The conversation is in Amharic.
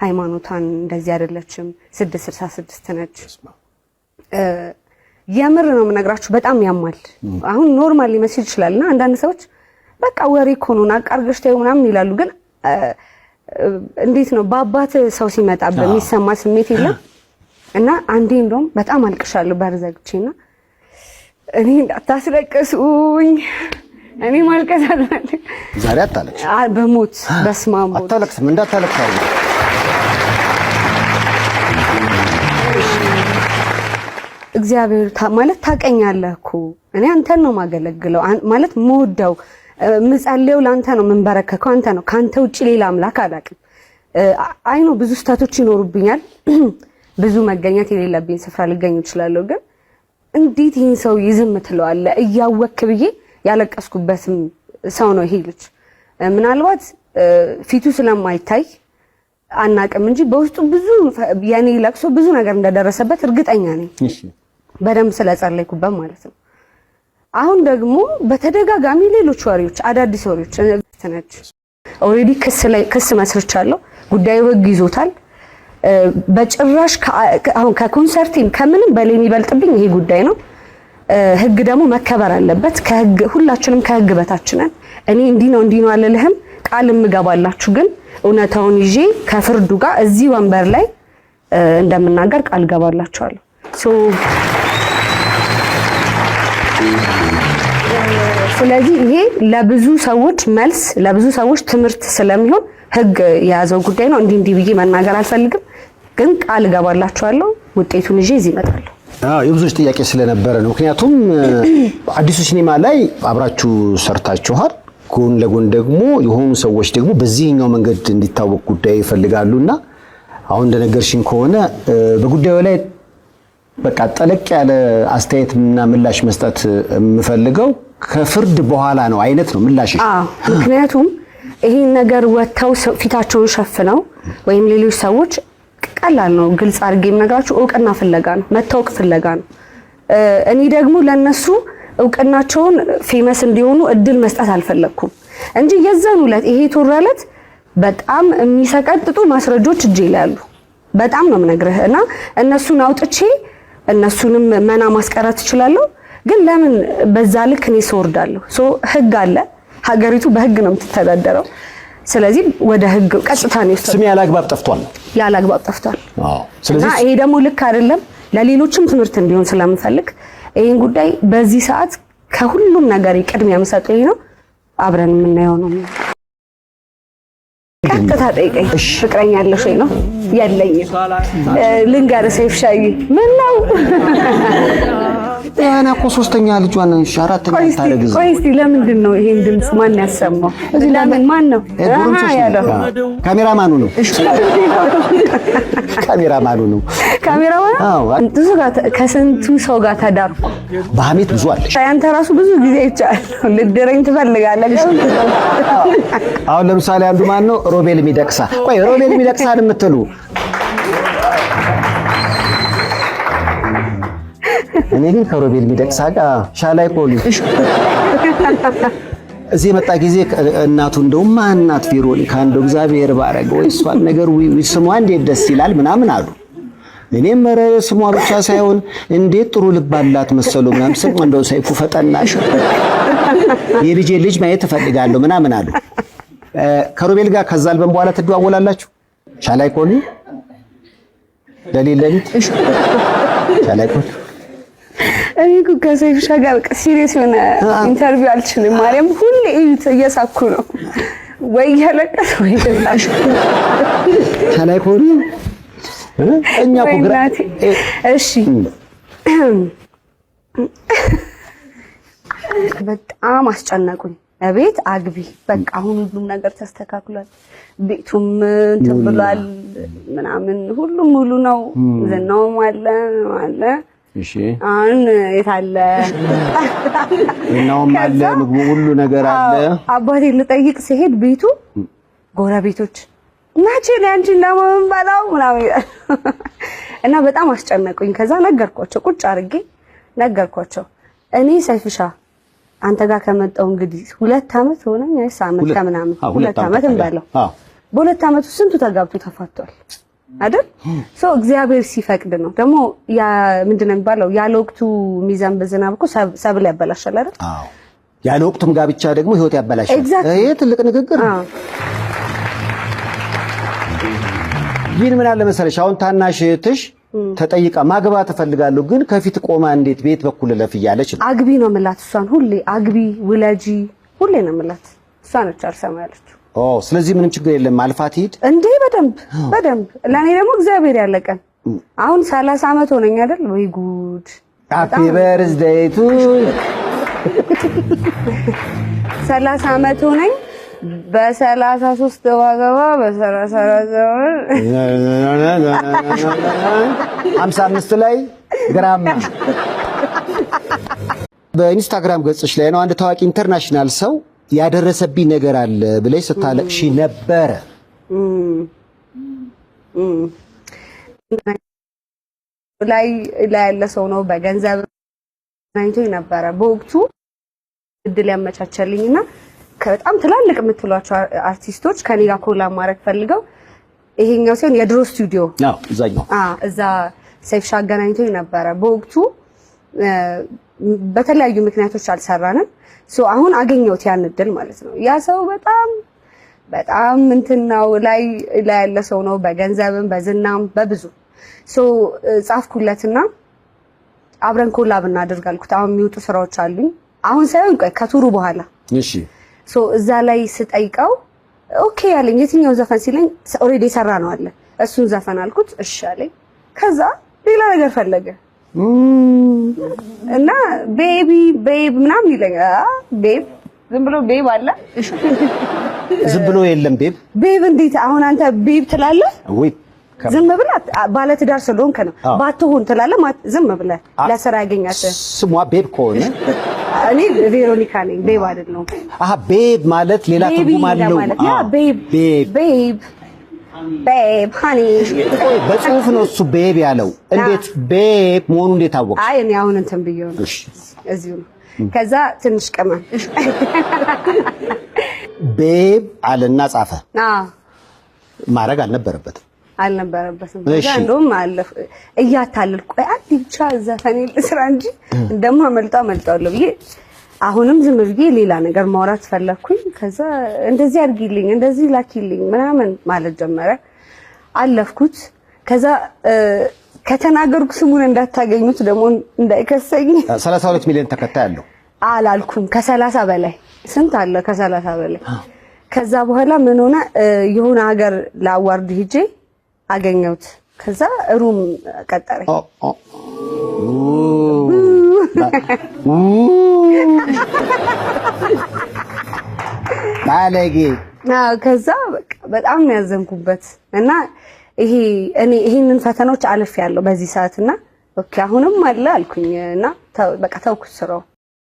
ሃይማኖቷን እንደዚህ አይደለችም፣ 666 ነች። የምር ነው የምነግራችሁ፣ በጣም ያማል። አሁን normal ሊመስል ይችላል እና አንዳንድ ሰዎች በቃ ወሬ እኮ ነው ናቅ አድርገሽ ተይው ምናምን ይላሉ። ግን እንዴት ነው በአባት ሰው ሲመጣ በሚሰማ ስሜት የለም። እና አንዴ እንደውም በጣም አልቅሻለሁ በር ዘግቼና እኔ እንዳታስለቅሱኝ እኔ ማልቀስ አልፈልግም። ዛሬ አታለቅሽ። በሞት በስመ አብ አታለቅስም። እንዳታለቅስ አድርገው። እግዚአብሔር ማለት ታውቀኛለህ እኮ እኔ አንተን ነው የማገለግለው፣ ማለት የምወደው የምጸልየው ለአንተ ነው፣ የምንበረከከው አንተ ነው። ከአንተ ውጭ ሌላ አምላክ አላውቅም። I know ብዙ ስህተቶች ይኖሩብኛል። ብዙ መገኘት የሌለብኝ ስፍራ ልገኝ እችላለሁ። ግን እንዴት ይህን ሰው ዝም ትለዋለህ እያወክ ብዬ ያለቀስኩበትም ሰው ነው ይሄ ልጅ። ምናልባት ፊቱ ስለማይታይ አናቅም እንጂ በውስጡ ብዙ የኔ ለቅሶ ብዙ ነገር እንደደረሰበት እርግጠኛ ነኝ። በደንብ ስለጸለይኩበት ማለት ነው። አሁን ደግሞ በተደጋጋሚ ሌሎች ወሬዎች፣ አዳዲስ ወሬዎች ነች። Already ክስ ላይ ክስ መስርቻለሁ። ጉዳዩ ህግ ይዞታል። በጭራሽ አሁን ከኮንሰርቴም ከምንም በላይ የሚበልጥብኝ ይሄ ጉዳይ ነው። ህግ ደግሞ መከበር አለበት። ከህግ ሁላችንም ከህግ በታች ነን። እኔ እንዲህ ነው እንዲህ ነው አልልህም፣ ቃል የምገባላችሁ ግን እውነታውን ይዤ ከፍርዱ ጋር እዚህ ወንበር ላይ እንደምናገር ቃል ገባላችኋለሁ። ስለዚህ ይሄ ለብዙ ሰዎች መልስ ለብዙ ሰዎች ትምህርት ስለሚሆን ህግ የያዘው ጉዳይ ነው። እንዲህ እንዲህ ብዬ መናገር አልፈልግም፣ ግን ቃል እገባላችኋለሁ። ውጤቱን ይዤ እዚህ እመጣለሁ። አዎ የብዙዎች ጥያቄ ስለነበረ ነው። ምክንያቱም አዲሱ ሲኒማ ላይ አብራችሁ ሰርታችኋል። ጎን ለጎን ደግሞ የሆኑ ሰዎች ደግሞ በዚህኛው መንገድ እንዲታወቅ ጉዳይ ይፈልጋሉና አሁን እንደነገርሽኝ ከሆነ በጉዳዩ ላይ በቃ ጠለቅ ያለ አስተያየትና ምላሽ መስጠት የምፈልገው ከፍርድ በኋላ ነው አይነት ነው ምላሽ። አዎ ምክንያቱም ይሄን ነገር ወጥተው ፊታቸውን ሸፍነው ወይም ሌሎች ሰዎች ቀላል ነው፣ ግልጽ አድርጌ የምነግራችሁ እውቅና ፍለጋ ነው፣ መታወቅ ፍለጋ ነው። እኔ ደግሞ ለነሱ እውቅናቸውን famous እንዲሆኑ እድል መስጠት አልፈለግኩም እንጂ የዛን ዕለት ይሄ የተወራ ዕለት በጣም የሚሰቀጥጡ ማስረጃዎች እጄ ላይ አሉ። በጣም ነው የምነግርህ እና እነሱን አውጥቼ እነሱንም መና ማስቀረት እችላለሁ። ግን ለምን በዛ ልክ እኔ ስወርዳለሁ? So ህግ አለ። ሀገሪቱ በህግ ነው የምትተዳደረው። ስለዚህ ወደ ህግ ቀጥታ ነው የወሰዱት። ስሜ ያለ አግባብ ጠፍቷል፣ ያለ አግባብ ጠፍቷል። አዎ። እና ስለዚህ ይሄ ደግሞ ልክ አይደለም። ለሌሎችም ትምህርት እንዲሆን ስለምፈልግ ይሄን ጉዳይ በዚህ ሰዓት ከሁሉም ነገር ቅድሚያ የምሰጠው ይሄ ነው። አብረን የምናየው ነው። ቀጥታ ጠይቀኝ። ፍቅረኛ አለሽ ወይ ነው? የለኝም። ልንገርህ ሰይፍሻዬ፣ ምን ነው ያን እኮ ሶስተኛ ልጇን እሺ፣ አራተኛ ታረግዝ። ቆይ እስቲ ለምንድን ነው ይሄን ድምጽ ማን ያሰማው? ለምን ማን ነው ያለው? ካሜራማኑ ነው። ካሜራማኑ ነው። ካሜራማኑ ብዙ ጋር ከስንቱ ሰው ጋር ተዳርኩ። በሀሜት ብዙ አለሽ። ያንተ ራሱ ብዙ ጊዜ አይቻለሁ። ልድረኝ ትፈልጋለህ? አሁን ለምሳሌ አንዱ ማን ነው? ሮቤል ሚደቅሳ። ቆይ ሮቤል ሚደቅሳን የምትሉ እኔ ግን ከሮቤል ሚደቅሳ ጋር ሻላይ ቆሉ እዚህ የመጣ ጊዜ እናቱ እንደው ማናት ቬሮኒካ እንደው እግዚአብሔር ባረገ ወይ እሷን ነገር ስሟ እንዴት ደስ ይላል ምናምን አሉ። እኔም ኧረ ስሟ ብቻ ሳይሆን እንዴት ጥሩ ልብ አላት መሰሉ ምናምን ስም እንደው ሰይፉ ፈጠናሽ የልጄ ልጅ ማየት እፈልጋለሁ ምናምን አሉ። ከሮቤል ጋር ከዛ አልበም በኋላ ትደዋወላላችሁ? ሻላይ ቆሉ ለሊት ለሊት ሻላይ ቆሉ። እኔ እኮ ከሰይፍሻ ጋር serious የሆነ interview አልችልም። ማርያም ሁሌ እዩት፣ እየሳኩ ነው ወይ እያለቀስ ወይ ሻላይ ቆሉ እኛ እኮ ግራ እሺ፣ በጣም አስጨነቁኝ። እቤት አግቢ በቃ አሁን ሁሉም ነገር ተስተካክሏል፣ ቤቱም እንትን ብሏል ምናምን ሁሉም ሙሉ ነው፣ ዝናውም አለ አለ። እሺ አሁን የት አለ? ዝናውም አለ፣ ምግቡ ሁሉ ነገር አለ። አባቴ ልጠይቅ ሲሄድ ቤቱ ጎረቤቶች መቼ ነው ያንቺን ደግሞ የምንበላው ምናምን ይላል እና በጣም አስጨነቁኝ። ከዛ ነገርኳቸው፣ ቁጭ አድርጌ ነገርኳቸው። እኔ ሰይፍሻ አንተ ጋር ከመጣሁ እንግዲህ 2 ዓመት ሆነኝ ወይስ ዓመት ከምናምን 2 ዓመት እንበለው። በ2 ዓመቱ ስንቱ ተጋብቶ ተፋቷል አይደል? So እግዚአብሔር ሲፈቅድ ነው። ደግሞ ያ ምንድን ነው የሚባለው? ያለ ወቅቱ የሚዘንብ ዝናብ እኮ ሰብል ያበላሻል አይደል? አዎ፣ ያለ ወቅቱም ጋብቻ ደግሞ ህይወት ያበላሻል። Exactly. ይሄ ትልቅ ንግግር ነው። ግን ምን አለ መሰለሽ፣ አሁን ታናሽ እህትሽ ተጠይቃ ማግባት እፈልጋለሁ ግን ከፊት ቆማ እንዴት ቤት በኩል እለፍ እያለች ነው። አግቢ ነው የምላት እሷን፣ ሁሌ አግቢ፣ ውለጂ፣ ሁሌ ነው የምላት። እሷ ነች አልሰማ ያለችው። ኦ፣ ስለዚህ ምንም ችግር የለም፣ አልፋት ሂድ። እንዴ በደንብ በደንብ። ለእኔ ደግሞ እግዚአብሔር ያለቀን አሁን 30 ዓመት ሆነኝ አይደል? ወይ ጉድ! Happy birthday to 30 ዓመት ሆነኝ። በ33 ባገባ በ34 55 ላይ grandma። በኢንስታግራም ገጽሽ ላይ ነው አንድ ታዋቂ international ሰው ያደረሰብኝ ነገር አለ ብለሽ ስታለቅሺ ነበረ። ላይ ላይ ያለ ሰው ነው። በገንዘብ አይቶኝ ነበረ በወቅቱ እድል ያመቻቸልኝና በጣም ትላልቅ የምትሏቸው አርቲስቶች ከኔ ጋር collab ማድረግ ፈልገው ይሄኛው ሲሆን የድሮ ስቱዲዮ አዎ፣ እዛኛው። እዛ ሰይፍሻ አገናኝቶኝ ነበረ። በወቅቱ በተለያዩ ምክንያቶች አልሰራንም። So አሁን አገኘሁት ያን እድል ማለት ነው። ያ ሰው በጣም በጣም እንትን ነው፣ ላይ ላይ ያለ ሰው ነው፣ በገንዘብም በዝናም በብዙ። So ጻፍኩለትና አብረን collab እናድርግ አልኩት። አሁን የሚወጡ ስራዎች አሉኝ። አሁን ሳይሆን ቆይ ከ tour ኡ በኋላ። So እዛ ላይ ስጠይቀው okay አለኝ። የትኛው ዘፈን ሲለኝ already የሰራ ነው አለ። እሱን ዘፈን አልኩት። እሺ አለኝ። ከዛ ሌላ ነገር ፈለገ እና baby babe ምናምን ይለኛል። Babe ዝም ብሎ babe አለ? ዝም ብሎ የለም babe። Babe እንዴት አሁን አንተ babe ትላለህ? ወይ ዝም ብለህ ባለትዳር ስለሆንክ ነው። ባትሆን ትላለህ ዝም ብለህ ለስራ ያገኛት ስሟ babe ከሆነ እኔ ቬሮኒካ ነኝ፣ babe አይደለሁም። አሃ፣ babe ማለት ሌላ ትርጉም አለው። Yeah, babe, babe, babe, honey። ቆይ፣ በጽሁፍ ነው እሱ babe ያለው። እንዴት babe መሆኑ እንዴት አወቅሽ? አይ፣ እኔ አሁን እንትን ብዬው ነው፣ እዚሁ ነው። ከዛ ትንሽ ቅመም Babe አለና ጻፈ። ማድረግ አልነበረበትም። አልነበረበትም። ከዛ እንደውም አለፍ እያታለልኩ ቆይ አንድ ብቻ ዘፈኔ ልስራ እንጂ እንደማመልጠው አመልጠዋለሁ ብዬ አሁንም ዝም ብዬ ሌላ ነገር ማውራት ፈለግኩኝ። ከዛ እንደዚህ አድርጊልኝ፣ እንደዚህ ላኪልኝ ምናምን ማለት ጀመረ። አለፍኩት። ከዛ ከተናገርኩ ስሙን እንዳታገኙት ደግሞ እንዳይከሰኝ። 32 ሚሊዮን ተከታይ አለው። አላልኩም። ከ30 በላይ ስንት አለ? ከ30 በላይ። ከዛ በኋላ ምን ሆነ? የሆነ ሀገር ለ award ሂጄ አገኘሁት። ከዛ room ቀጠረኝ። ኦ ኦ ኡ ባለጌ። አዎ፣ ከዛ በቃ በጣም ነው ያዘንኩበት እና ይሄ እኔ ይሄንን ፈተናዎች አልፌያለሁ በዚህ ሰዓት እና okay አሁንም አለ አልኩኝ እና በቃ ተውኩት ስራው።